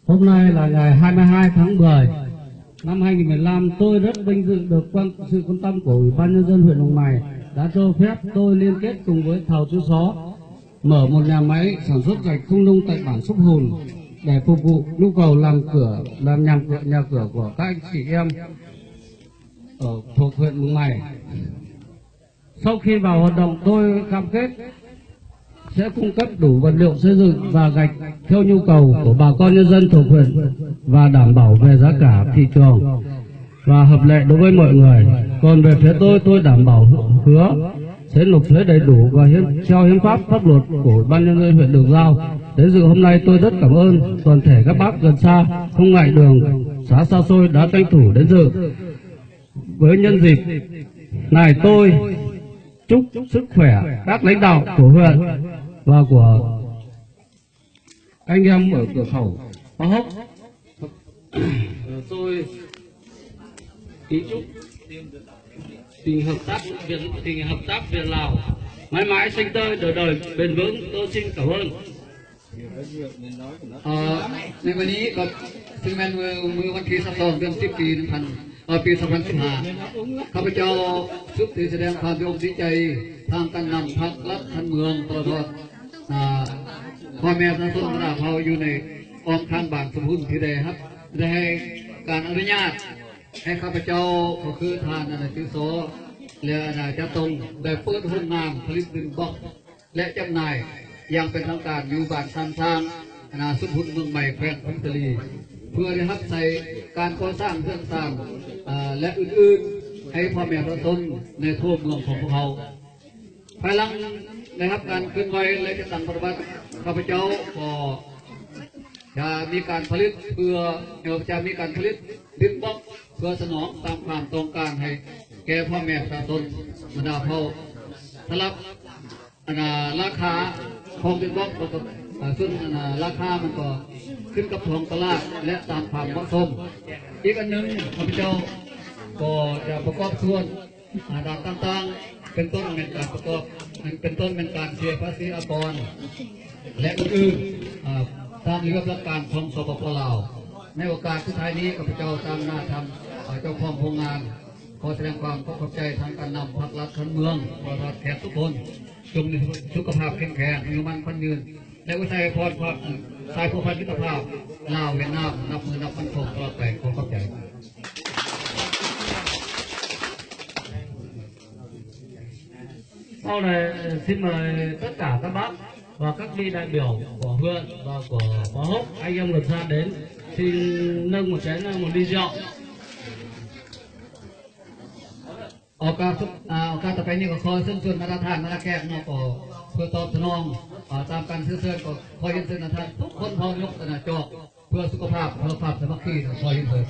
Hôm nay là ngày hai mươi hai tháng mười năm hai nghìn mười lăm, tôi rất vinh dự được quan sự quan tâm của Ủy ban Nhân dân huyện Mường Mày đã cho phép tôi liên kết cùng với Thảo Chữ Só mở một nhà máy sản xuất gạch không nung tại bản Súp Hùn để phục vụ nhu cầu làm cửa, làm nhà cửa, nhà cửa của các anh chị em ở thuộc huyện Mường Mày. Sau khi vào hoạt động, tôi cam kết sẽ cung cấp đủ vật liệu xây dựng và gạch theo nhu cầu của bà con nhân dân thuộc huyện và đảm bảo về giá cả thị trường và hợp lệ đối với mọi người. Còn về phía tôi, tôi đảm bảo hứa sẽ nộp thuế đầy đủ và hiến, theo hiến pháp, pháp luật của Ủy ban Nhân dân huyện được giao. Đến dự hôm nay, tôi rất cảm ơn toàn thể các bác gần xa, không ngại đường, xa xa xôi đã tranh thủ đến dự. Với nhân dịp này, tôi chúc sức khỏe các lãnh đạo của huyện và của anh em ở cửa khẩu Pahok. Tôi kính chúc tình hợp tác Việt, tình hợp tác Việt Lào mãi mãi xanh tươi, đời đời bền vững. Tôi xin cảm ơn. ເອີ ໃນມື້ນີ້ກໍ ຊຶ່ງແມ່ນມື້ ມື້ວັນທີຊາວສອງ ເດືອນສິບ ປີໜຶ່ງພັນ ເອີ ປີສອງພັນສິບຫ້າ ຂ້າພະເຈົ້າສຸດທີ່ສະແດງຄວາມດີອົກດີໃຈ ທາງການນຳພັກລັດທ່ານເມືອງ ຕະຫຼອດຮອດ ອາ ພໍ່ແມ່ປະຊາຊົນບັນດາເຜົ່າຢູ່ໃນອ້ອມຂ້າງບ້ານສົມບຸນ ທີ່ໄດ້ຮັບ ໄດ້ໃຫ້ການອະນຸຍາດໃຫ້ຂ້າພະເຈົ້າ ກໍຄືທ່ານ ອັນນາ ຈື່ຊໍ ແລະ ອັນນາ ຈາຕົງ ໄດ້ເປີດໂຮງງານຜະລິດດິນບລັອກ ແລະ ຈຳໜ່າຍຢ່າງເປັນທາງການຢູ່ບ້ານຊານຊ້າງ ນາສົມບຸນ ເມືອງໃໝ່ ແຂວງຜົ້ງສາລີ ເພື່ອໄດ້ຮັບໃຊ້ການກໍ່ສ້າງເຮືອນຊານ ອາ ແລະ ອື່ນໆ ໃຫ້ພໍ່ແມ່ປະຊາຊົນໃນທົ່ວເມືອງຂອງພວກເຮົາ. ພາຍຫຼັງໄດ້ຮັບການເຄື່ອນໄຫວ ແລະ ຈັດຕັ້ງປະຕິບັດ ຂ້າພະເຈົ້າກໍຈະມີການຜະລິດເພື່ອ ຈະມີການຜະລິດດິນບລັອກ ເພື່ອສະໜອງຕາມຄວາມຕ້ອງການໃຫ້ແກ່ພໍ່ແມ່ປະຊາຊົນບັນດາເຜົ່າ. ສຳລັບ ອັນນາ ລາຄາຂອງດິນບລັອກ ແລ້ວກໍ ເອີ ສ່ວນ ອັນນາ ລາຄາມັນກໍຂຶ້ນກັບທ້ອງຕະຫຼາດ ແລະ ຕາມຄວາມເໝາະສົມ. ອີກອັນໜຶ່ງ ຂ້າພະເຈົ້າກໍຈະປະກອບສ່ວນ ອາ ດ້ານຕ່າງໆ ເປັນຕົ້ນແມ່ນການປະກອບ ເປັນຕົ້ນແມ່ນການເສຍພາສີອາກອນ ແລະ ອື່ນໆ ອາ ຕາມລະບຽບຫຼັກການຂອງ ສປປ ລາວ. ໃນໂອກາດສຸດທ້າຍນີ້ ຂ້າພະເຈົ້າຕາງໜ້າທ່ານ ອາ ເຈົ້າຂອງໂຮງງານ ຂໍສະແດງຄວາມຂອບໃຈທາງການນຳພັກລັດທ່ານເມືອງ ຂໍໃຫ້ແຂກທຸກຄົນ ຈົ່ງມີສຸຂະພາບເຂັ້ມແຂງ, ອາຍຸໝັ້ນຂວັນຍືນ ແລະ ອວຍໄຊອວຍພອນຄວາມສາຍພົວພັນມິດຕະພາບລາວ-ຫວຽດນາມ ນັບມື້ນັບວັນທອງຕະຫຼອດໄປ. ຂໍຂອບໃຈ. ເອົາແລ້ວ ເອີ ຊິມາຕັດການຕະບັກ ວ່າກັກມີໄດ້ບຽວ ບໍ່ເພື່ອນ ວ່າກໍບໍ່ຮົບ ໃຫ້ຍັງລົດຊາເດັ່ນ ສິ່ງໜຶ່ງໝົດໃຈນະ ໝົດລີຈອກ. ໂອກາດ ອາ ໂອກາດຕໍ່ໄປນີ້ກໍຂໍເຊີນຊວນບັນດາທ່ານບັນດາແຂກເນາະ ກໍເພື່ອຕອບສະໜອງ ອາ ຕາມການເຊີນເຊີນ ກໍຂໍຮຽນເຊີນທ່ານທຸກຄົນພ້ອມຍົກ ອາ ຈອກ ເພື່ອສຸຂະພາບ ເພື່ອຄວາມສາມັກຄີ ຂໍຮຽນເຊີນ.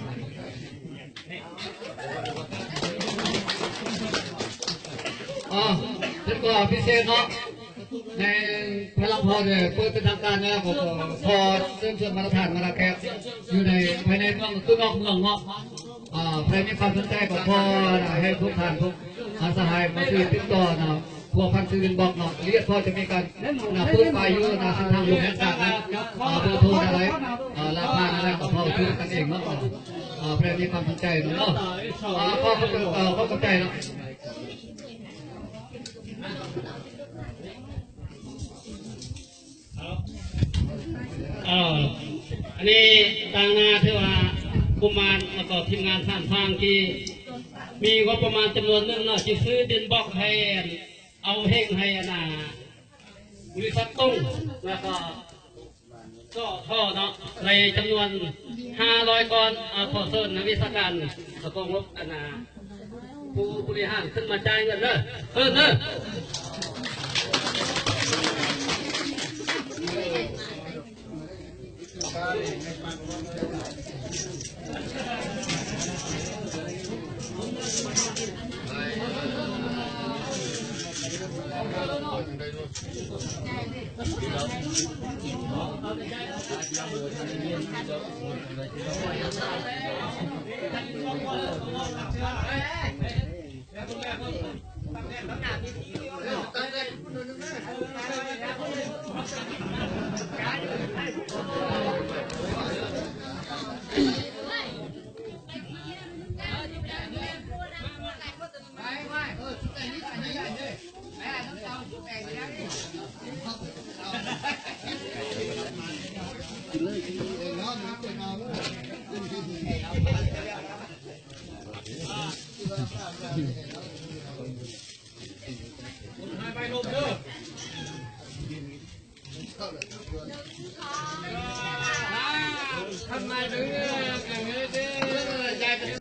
ອໍ ເຊິ່ງກໍພິເສດເນາະ ໃນພາຍຫຼັງພໍໄດ້ເປີດເປັນທາງການແລ້ວ ກໍ ກໍຂໍເຊີນຊວນບັນດາທ່ານບັນດາແຂກ ຢູ່ໃນ ພາຍໃນເມືອງ ຄືນອກເມືອງເນາະ ອາ ໃຜມີຄວາມສົນໃຈກໍຂໍໃຫ້ທຸກທ່ານ ທຸກ ອາ ສະຫາຍມາຊື້ຕິດຕໍ່ນະ ພົວພັນຊື້ດິນບລັອກເນາະ. ລາຍລະອຽດພໍຈະມີການນະ ເປີດປ້າຍຢູ່ນະ ເສັ້ນທາງຫຼວງແຫ່ງຊາດນະ ອາ ເບີໂທແນວໃດ ອາ ລາຄາແນວໃດກໍພໍຖືກັນເອງເນາະ. ອາ ໃຜມີຄວາມສົນໃຈເນາະ ອາ ຂໍຂອບ ເອີ ຂໍຂອບໃຈເນາະ. ເອີ ອັນນີ້ຕາງໜ້າຖືວ່າກຸມານ ແລ້ວກໍທີມງານສາມທາງທີ່ມີງົບປະມານຈຳນວນໜຶ່ງເນາະ ຊິຊື້ດິນບລັອກໃຫ້ ເອົາເຮັງໃຫ້ອັນນ່າ ບໍລິສັດຕົງ ແລ້ວກໍ ກໍ ກໍເນາະ ໃນຈຳນວນຫ້າຮ້ອຍກ້ອນ. ເອົາ ຂໍເຊີນນັກວິຊາການ ແລ້ວກໍງົບອັນນ່າ ຜູ້ບໍລິຫານຂຶ້ນມາຈ່າຍເງິນເດີ ເຊີນເດີ.